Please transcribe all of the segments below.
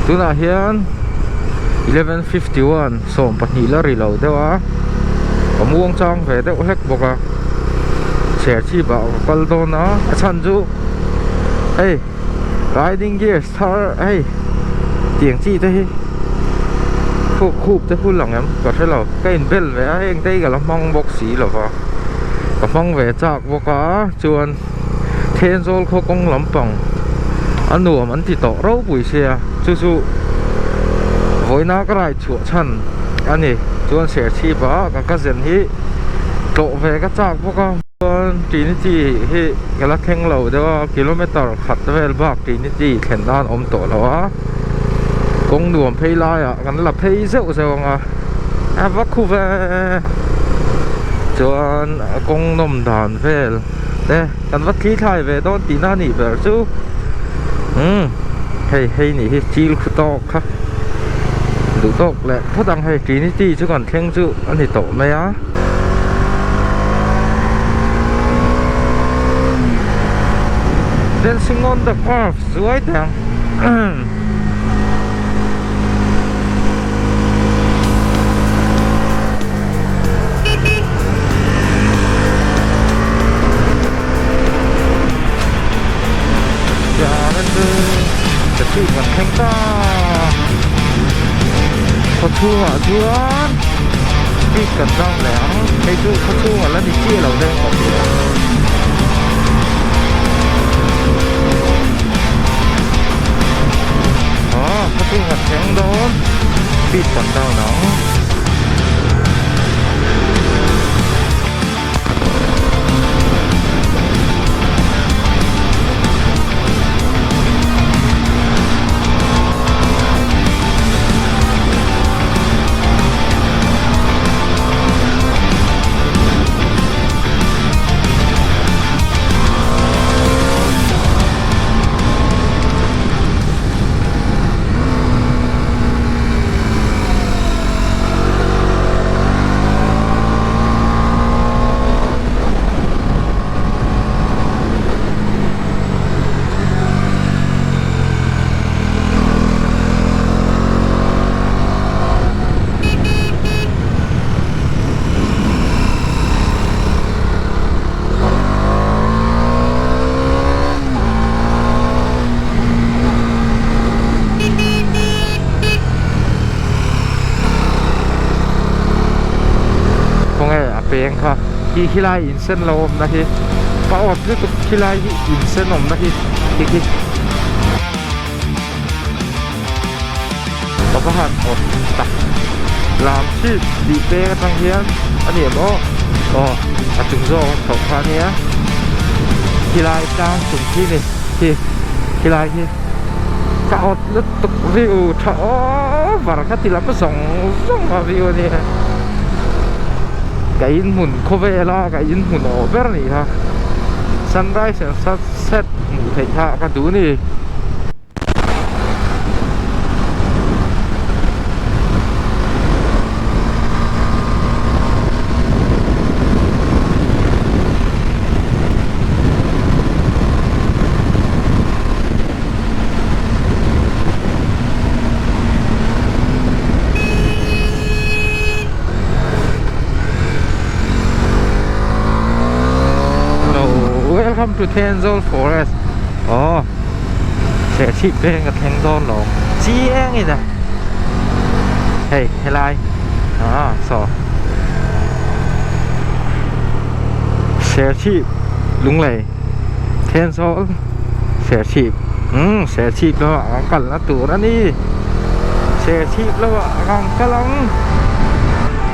Tunah hian 11:51 17 la ri lo deuh a ka muang chang ve deuh hlek bawk a Serchhip ah ka kal dawn a a chhan chu hei riding gears thar hei tiang chi te hi khup khup te hul ang em ka hre lo ka in bel ve a heng te hi ka la hmang bawk si lo va ka hmang ve chak bawk a chuan Thenzawl khaw kawng lampang a nuam an ti tawh ropui sia chu chu vawiina ka rai chhuah chhan a ni chuan Serchhip ah ka cousin hi tlawh ve ka chak bawk a chuan Trinity hi ka la thleng lo deuh a kilometer khat vel bak Trinity thlen nan a awm tawh lo a kawng nuam phei laiah kan la phei zeuh zeuh ang a a va khu ve chuan kawng nawm dan vel. Te kan va thli thlai ve dawn tihna a nih ber chu umm hei hei nih hi chil khu tawk kha duh tawk leh phawt ang hei trinity chu kan thleng chu a ni tawh mai a. Dancing on the curve zuai teh ang. Kan thleng ta khaw chhungah chuan speed kan down leh ang hei chu khaw chhungah la ni chiah lo deuh ka ti a. Aw khaw chhungah thleng dawn speed kan down ang. Khawnge a peng kha khi khilai in sen lo awmna hi ka awt lutuk khilai hi in sen awmna hi khi khi ka va han awt tak lam chhip tih peng atang hian a ni em aw aw a chung zawk a chhoh kha a nia khilai tlang chung khi ni khi khilai khi ka awt lutuk view tha over kha ti lam zawng zawng a view a nia ka in hmun khawvel a ka in hmun awh ber a nih kha sunrise and sunset hmuh theih kha ka duh a ni. Hello, welcome to Thenzawl Forest. Oh, Serchhip veng a thleng dawn lo. Chiang in a. Hei, helai. Ah, saw. Serchhip Lunglei. Thenzawl Serchhip umm Serchhip lamah kan kalna tur a ni Serchhip lamah kan kal ang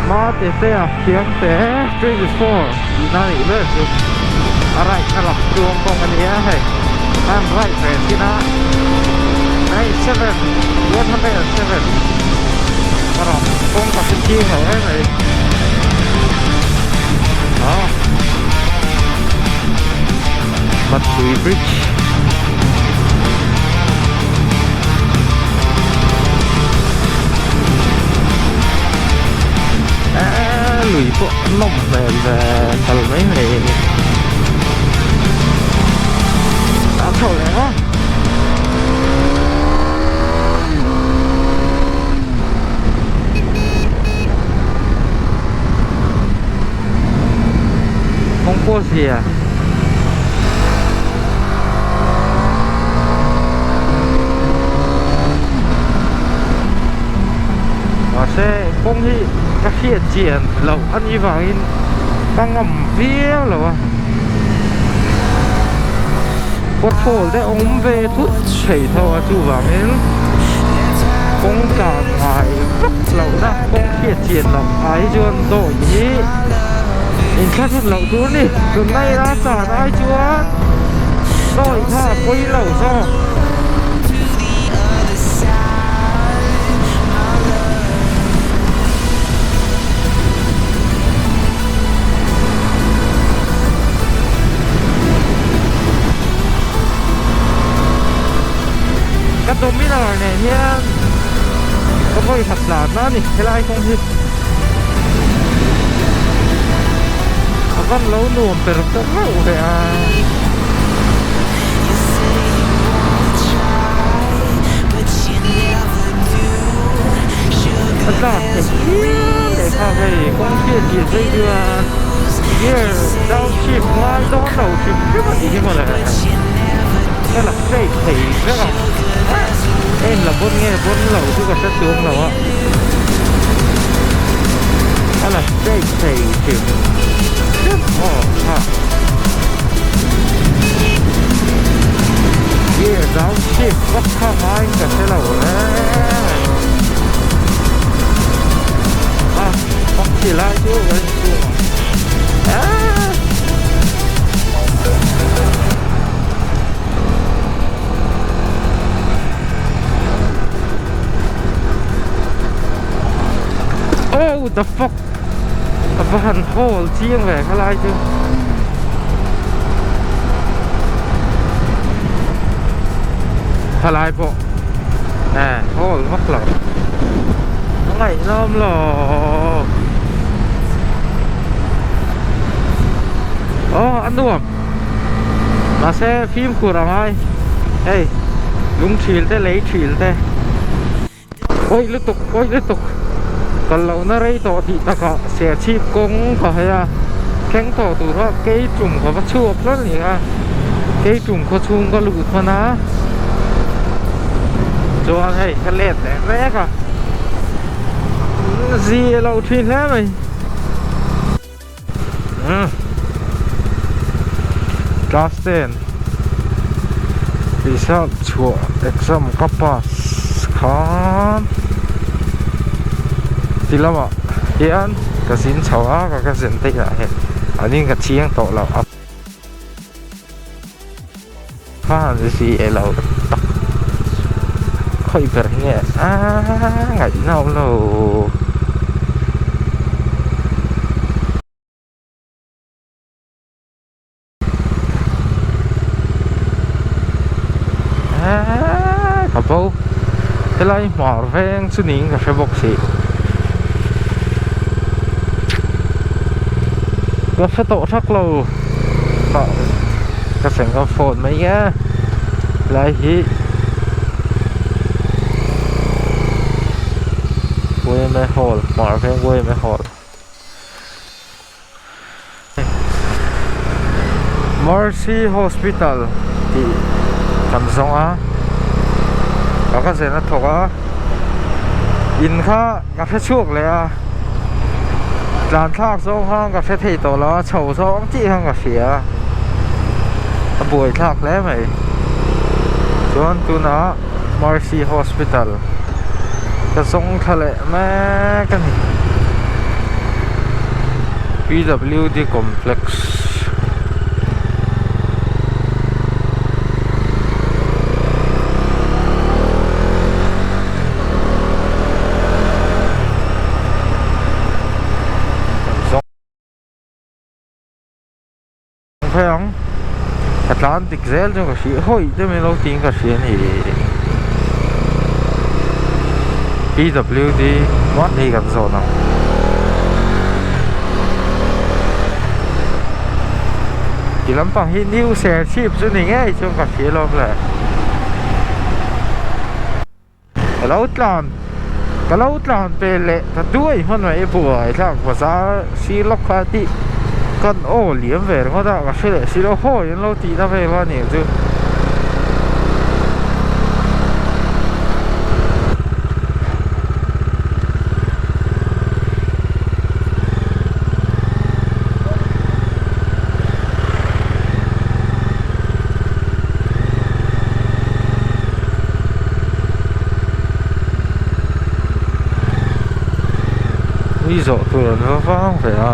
Mate te a thiam te 24 tihna a nih ber chu a right na lam chuang kawng a nia hei an right ve thin a 97 107 erawh kawng ka hre chiang lo em mai ah. Matpui Bridge Eee lui pawh a nawm hmel ve kal mai mai a ni a chho leh a. pawh a zia. Mahse kawng hi ka hriat chian loh a nih vangin ka ngam viau lo a. Pothole te awm ve thut thei tho a chuvangin kawng tlan ngai vak lohna kawng hriat chian loh ai chuan dawi hi inthlahrun loh tur a ni tunlai a tan ai chuan dawi kha a pawi lo zawk. Ka Dominar nen hian ka vawi khat tlan a ni helai kawng hi a van lo nuam per per reuh ve a. A tlak theih phian leh kha hei kawng hriat chian phei chuan gear down shift ngai dawn lo hrim hrim a nih hi mawle ka la straight thei vek ang a in la bawn nge bawn lo chu ka hre chuang lo a a la straight thei hrim hrim aw kha gear down shift vak kha ngaiin ka hre lo reng a kawng chi lai chu ka inchhung ang Oh the fuck a va han hawl chiang ve khalai chu. Thalai pawh eh hawl vak lo a ngaihnawm lo aw a nuam mahse fimkhur a ngai hei lung thil te lei thil te. Awih lutuk awih lutuk kal lohna rei tawh tih takah serchhip kawng ka haih a thleng tawh tur a kei tum ka va chhuak hlawlh ni a kei tum khaw chhung ka lut hman a chuan hei ka let leh mek a zi a lo thin hle mai. Class 10 result chhuah exam ka pass khan ti lamah hian ka zin chho a ka ka zen te ah hian an in ka chiang tawh lo a khan zi elo tak khawi ber hi nge a ngaihna awm lo. Ka bo helai hmar veng chu niin ka hre bawk si ka hre tawh thak lo ka seng ka phone mai a helai hi yma hall hmar veng yma hall. Mercy Hospital tih kan zawng a ka ka zen a thawk a in kha ka hre chhuak leh a tlan thlak zawng khan ka hre thei tawh lo a chho zawng chiah khan ka hria a buai thlak hle mai chuan tunah Mercy Hospital ka zawng thla leh mek a ni P W D complex Phei ang ka tlan dik zel chu ka hria hawi te mai lo tiin ka hria a ni P W D mahni kan zawn ang ti lampang hi new serchhip chu ni ngei chuan ka hria lawm le. Ka lo tlan ka lo tlan pel leh ta duai hman mai buai thlak bazar si lawk kha tih Kan aw liam ve ringawt a, ka hre leh si lo hawi an lo tihna vel a ni ang chu. Ui zawh tur an va vang ve a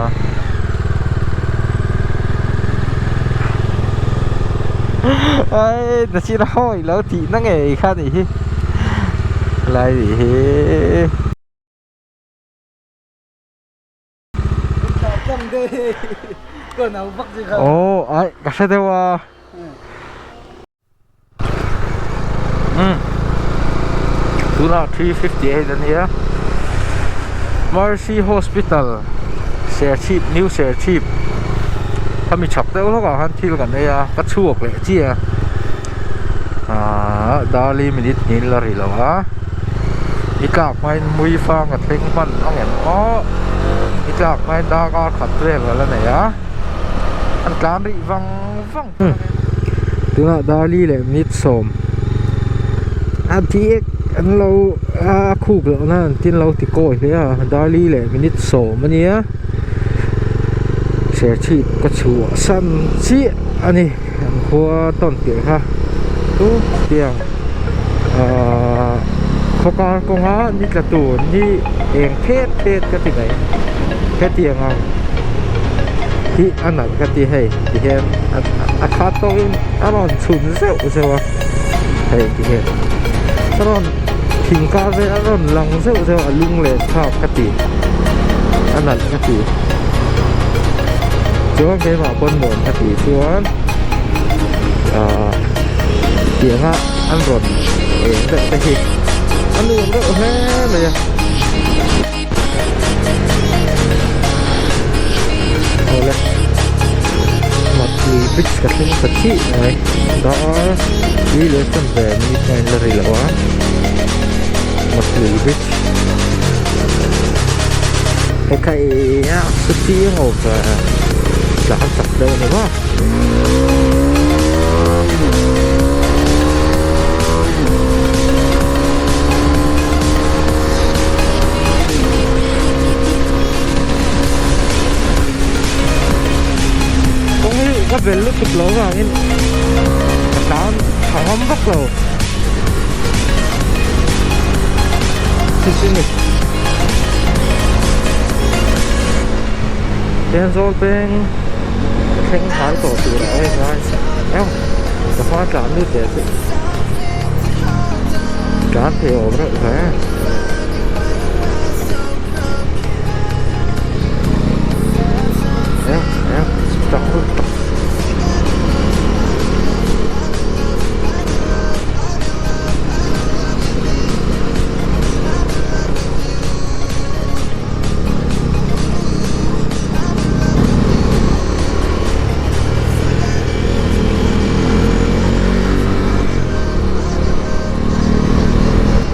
ai nachin hawi lo tih na ngei kha a nih hi helai nih hi. Aw ai ka hre deuh a umm tunah 358 a nia Mercy Hospital Serchhip New Serchhip khami chhak deuh hlawkah khan thil kan ei a ka chhuak leh chiah a ahh darli minute niin la ri lo a. I tlak hmain mui fang a thleng hman ang em aw i tlak hmain darkar khat vel a la nei a an tlan rih vang vang tunah darli leh minute sawm a diak an lo a khuk loh nan tin lo ti kawi hle a darli leh minute sawm a nia serchhip ka chhuah san chiah a ni. An khua tawn tirh kha chu tiang ahh khawkar kawnga ni tla tur ni eng phet phet ka ti mai hetiang ang hi a nalh ka ti hei ti hian a khat tawkin a rawn chhun zeuh zeuh a hei ti hian a rawn thing kar vel a rawn lang zeuh zeuh a lung len thlak ka ti a nalh ka ti chuan keimah pawn nuam ka tih chuan ahh tianga an rawn eng deuh te hi a nuam deuh hle mai a awle Matpui bridge ka thleng ta chiah mai dar tui leh chuan ve minute a inla ri lo a Matpui bridge hekhai a chuti ngawt tlan chak deuh a ni maw. Kawng hi ka bel lutuk lo avangin ka tlan tha ngam vak lo chu chu ni Thenzawl peng ka thleng hnai tawh tur a en a eng ka hma tlan lut leh chu tlan thei awm reuh hle. Eng eng chak lutuk.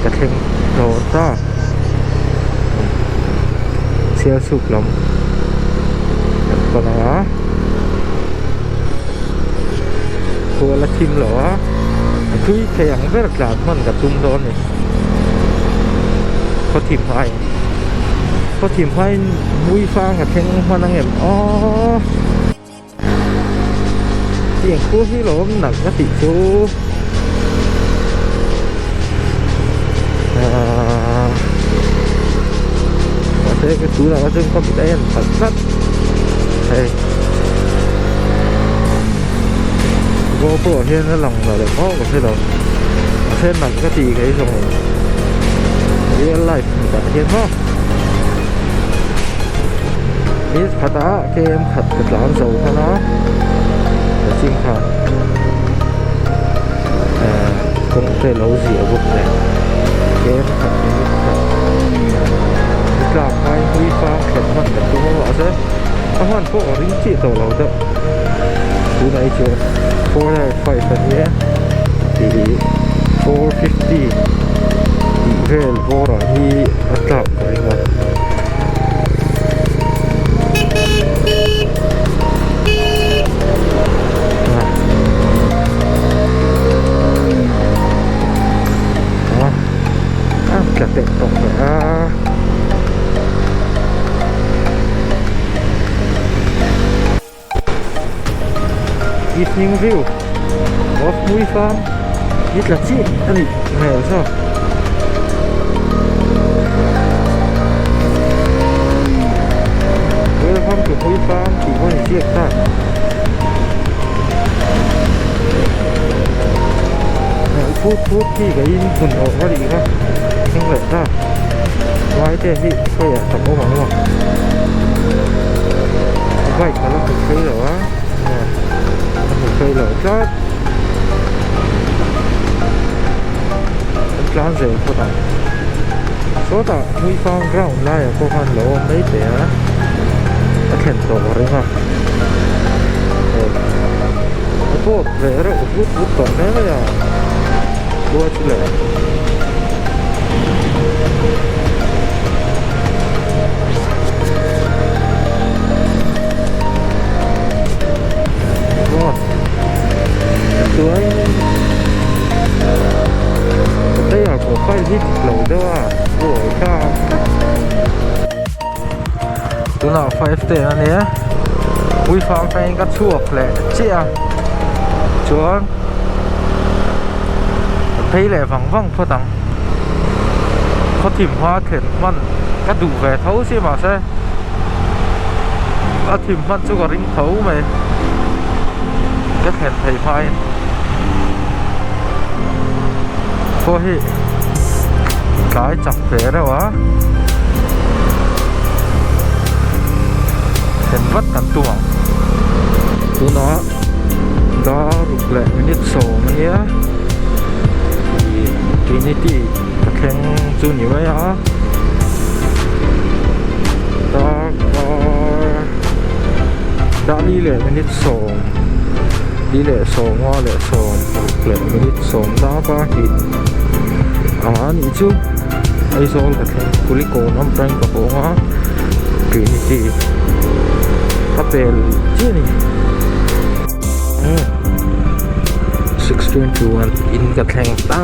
Ka thleng dawn ta chhiar chhuk lam kan pan ang a khua la thim lo a a thui thei ang ber tlan hman ka tum dawn a ni khaw thim hmai. Khaw thim hmain mui fang a thleng hman ang em aw tiang khu hi lo awm nalh ka tih chu ahh mahse ka tunah kha chuan ka mit a en phalh tlat hei GoPro ah hian a lang lo leh maw ka hre lo mahse nalh ka tih kei zawng real life ni tah hian maw minute khatah km khat ka tlan zo hman a ka ching khan eh kawng te lo ziah bawk nen km khat minute khat ni tlak hmain hui fang thlen hman ka tum a mahse a hman pawh a ring chiah tawh lo deuh tunah hi chuan 405 a nia tih 450 tih vel bawr ah hi a tlak ka ring a. Evening view of Hmuifang hi tla chiah a nih hmel zawk. Welcome to Hmuifang tih pawh a inziak ta. Hmel phut phut khi ka in hmun awh a nih kha thleng leh ta. Vaite hi khawiah tak awm ang maw? A bike ka la hmu phei lo a ka hmu phei lo tlat an tlan zel phawt ang sawtah hmuifang ground laiah pawh khan lo awm mai thei a a thlen tawh ka ring a a tawt ve reuh vut vut tawh hle mai a khua chu leh. Chuan Patea profile hi dik lo deuh a buai thlak tlat tunah 5 ten a nia Puifang atangin ka chhuak leh chiah a chuan ka phei leh vang vang phawt ang khawthim hma thlen hman ka duh ve tho si mahse a thim hman chu ka ring tho mai ka thlen thei hmain pawh hi tlai chak ve reuh a thlen vat kan tum ang tunah dar ruk leh minute sawm ania ih trinity ka thleng chu ni mai a dar dar li leh minute sawm li leh sawm a leh sawm paruk leh minute sawm dak a tih ah anih chu Aizawl ka thleng Kulikawn awm atangin ka hawng a Trinity ka pel chiah a ni 621 in ka thleng ta.